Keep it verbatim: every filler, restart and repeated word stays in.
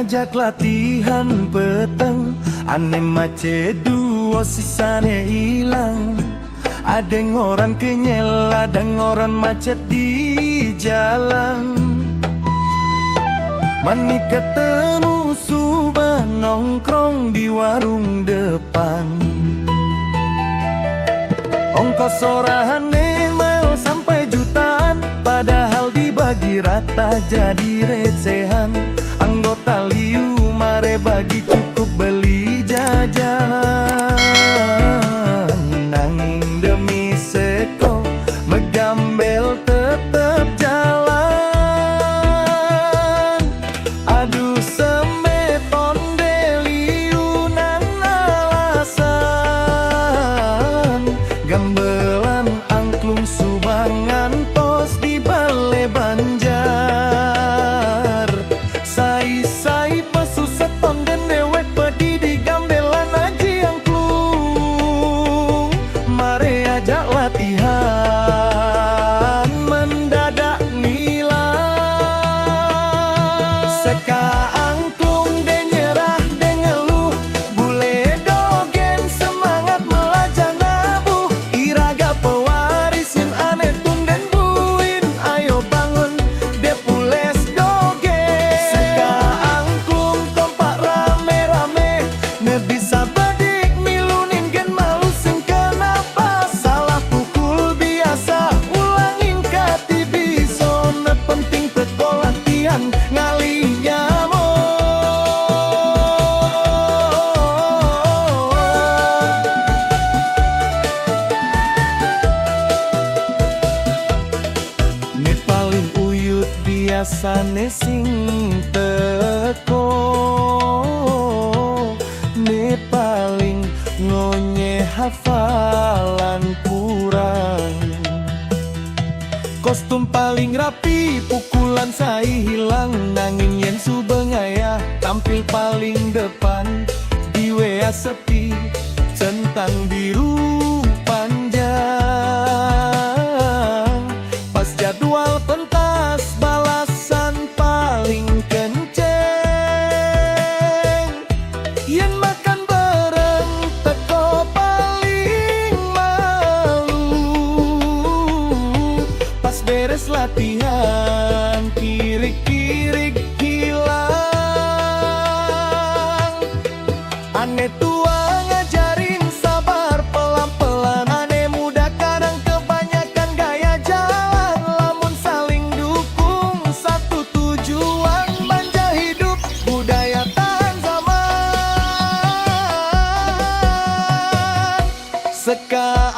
Ajak latihan peteng, ane macet duo sisane ilang. Ada ngoran kenyel, ada ngoran macet di jalan. Mani ketemu suba nongkrong di warung depan. Ongkos sorahane mau sampai jutaan, padahal dibagi rata jadi recehan. Anggota liu mare bagi cukup beli jajan. Nanging demi seko megambel tetep jalan. Aduh, sembe tonde liu nan alasan. Gambelan angklung suba ngantos di bale banjar. Sai-sai pesuset tonden dewek pedi di gambelan aji angklung. Mare ajak latihan mendadak ngilang. Seka angklung de nyerah de ngeluh, bule dogen semangat melajah nabuh. Iraga pewaris sin ane tunden buin, ayo bangun de pules dogen. Seka angklung kompak rame-rame, ne bisa bedik milu ningen malu sing kenapa. Salah pukul biasa, ulangin kati biso, ne penting teko latihan ngalih nyamo. Ne paling uyut biasane sing teko, ne paling ngonye hafalan kurang. Kostum paling rapi, pukulan sai hilang, nanging yen suba ngayah tampil paling depan, di wea sepi, centang biru panjang. Pas jadwal pentas, balasan paling kenceng. Yen makan bareng teko paling malu. Pas beres latihan, kirik-kirik hilang. Ane tua ngajarin sabar pelan-pelan, ane muda kadang kebanyakan gaya jalan. Lamun saling dukung satu tujuan, banja hidup budaya tahan zaman. Seka